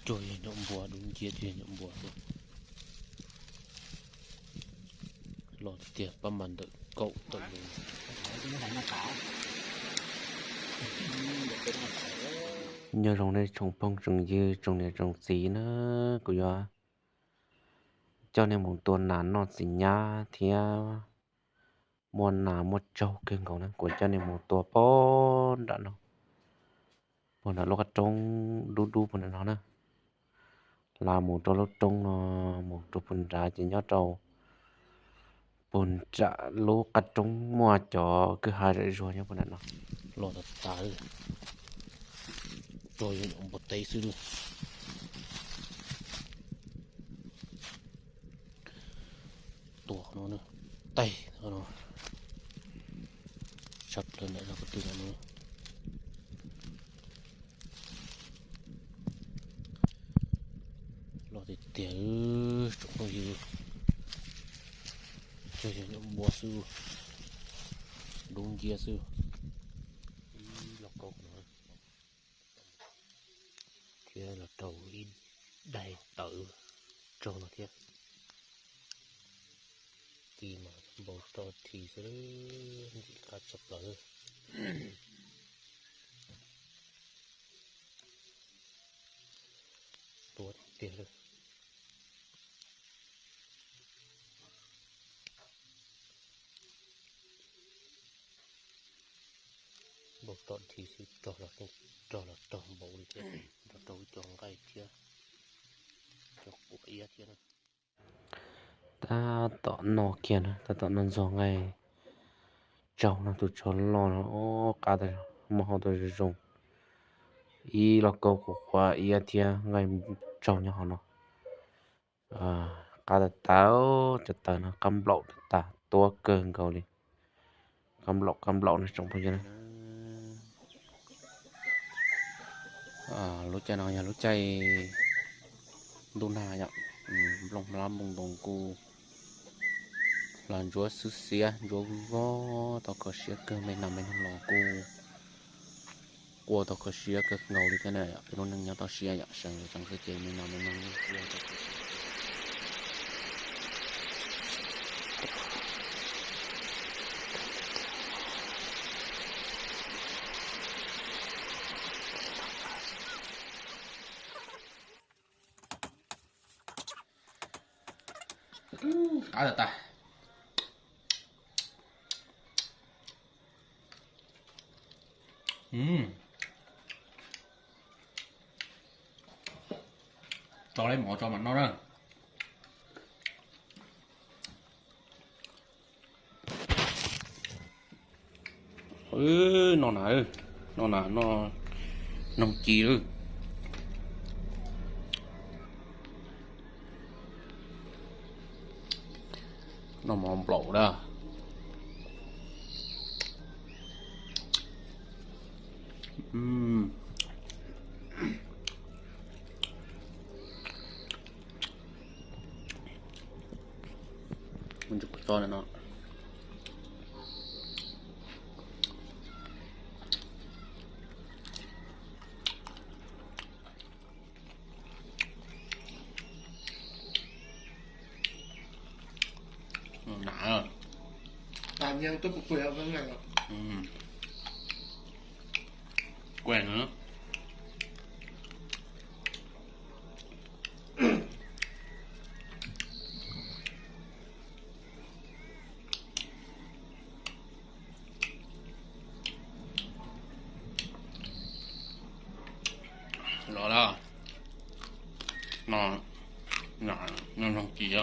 Cuag yog nyuam npua, dub nciab cuag yog nyuam npua xwb. Los tiag tiag, pab mas ntawm kaum tawm lub. Nyob zoo nej tsoom phooj tsoom ywg, tsoom niam tsoom txiv na, kuv yuav coj nej mus tua nas noj txiv nyab thiab. Muaj nas muaj tsaug kawg nkaus na, kuv coj nej mus tua pem nram no, pem nram lub qab roob dub dub pem nram no na. Hla mus rau lub roob no, mus rau pem nrad ces nyob rau pem nram lub qab roob muaj cov kwj ha zam zuag nyob pem nram no. Los tas tas, tsuas yog nyuam npua teb xwb. Tua no, taig no, tshaj plaws ntawm no, ko tw no. Los tiag tiag tsoom phooj ywg, cuag yog nyuam npua xwb, dub nciab xwb. Ib lauj kaub no thiab los rau ib daim tawv tsaug no thiab. Ti mas npau toj rhi xwb, ntxim qab tshaj plaws. Tua tiag tiag li. Npau toj rhi xwb, rog los rog npaum li thiab, nrog rau ib co nqaij thiab, cov quav iab thiab na. Tab tom noj kiag na, tab tom noj ntxuag nqaij tsaug no, tus tsov loj no, qab tas, muaj hau tas zoo zoo. Ib lauj kaub quav iab thiab nqaij tsaug nyob hauv no. Qab tas tas, cov taws no qab nplaum tas tas, tuab kawg nkaus li. Qab nplaum qab nplaum no tsoom phooj ywg na. Lub caij no yog lub caij ntuj nag yom, nplooj hlab nplooj ntoos kuj los ntsuab xwb xiab ntsuab vog, tau kho siab kawg, me nas me noog los kuj quaj tau kho siab kawg nkaus li thiab na. Lub neej nyob toj siab yom, seev tsees xwb ces me nas me noog kuj quaj tau kho siab. Qab tas tas. Tso leb mov tso mam noj na. Noj nas, noj nas, noj noog ci lawm. Noj mov nplaum da. Nas. Kuaj na. Los da. No, no, no, no, kis.